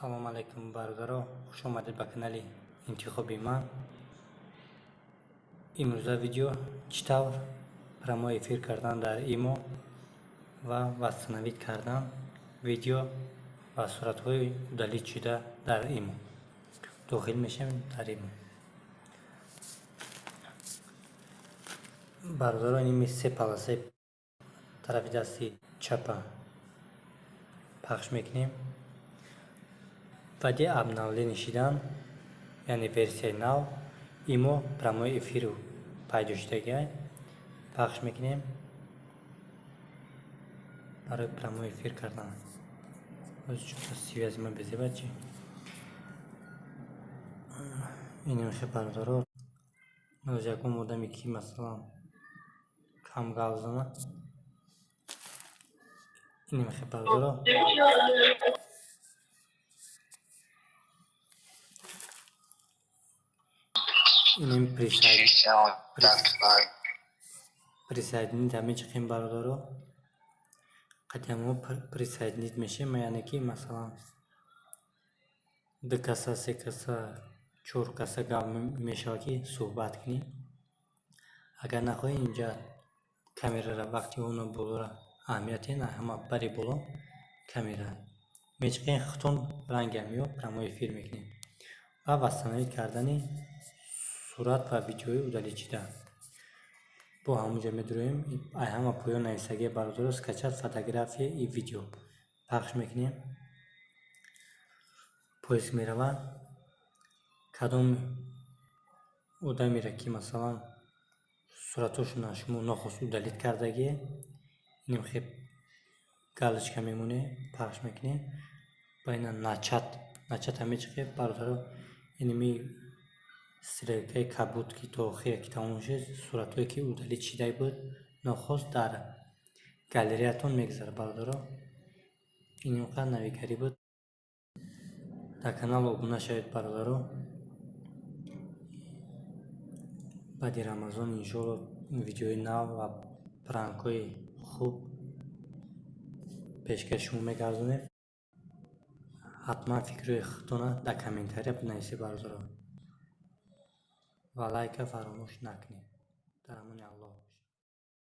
Салом алейкум, бародаро, хуш омадед ба канали интихоби ман. Имрӯза видео: чӣ тавр прямой эфир кардан дар ИМО ва восстановить кардан видео ва суратҳои удалить шуда дар ИМО. Дохил мешавем дар ИМО. Бародаро, иними се полосаи тарафи дасти чапа пахш мекунем. Баъди обновление шидан, яъне версияи нав ИМО, прямой эфиру пайдо шудагиай. Пахш мекунем барои прямой эфир кардан. Связи ма безеба чи инамихе, бародаро. Ноз ягон одаме ки, масалан, кам гап зана, инамихе, бародаро. Инем присоединить мечиқем, бародаро. Қадамҳо присоединить мешем, яъне ки, масалан, ду каса, се каса, чор каса гап мешавад, ки суҳбат кунем. Агар нахоҳем, инҷа камерара вақти оно болора аҳамият, ҳама бари боло камера мечиқем, худтон рангам ё прямой эфир мекунем. Ва восстановить кардани сурат ва видеои удалить шуда бо ҳамонҷо медуроем. Ай ҳама поён нависагия, бародаро, «Скачать фотография и видео» пахш мекунем. Поиск меравад. Кадом одамеро ки, масалан, суратҳошона шумо нохост удалить кардагие, инам хеб галочка мемонем, пахш мекунем. Ба ина начать, начать мечиқем, бародаро. Иними стрелкаи кабуд ки то охире ки тамом шуд, суратҳое ки удалить шуда буд нохост, дар галереятон мегузарад. Бародаро, ин инқадр навигарӣ буд. Дар канал обуна шавед, бародаро. Баъди Рамазон, иншоалло, видеои нав ва пранкҳои хуб пешкаши шумо мегардонем. Ҳатман фикрҳои худтонро дар комментария бинависед, бародаро, ва лайка фаромӯш накунед. Дар амони Аллоҳ.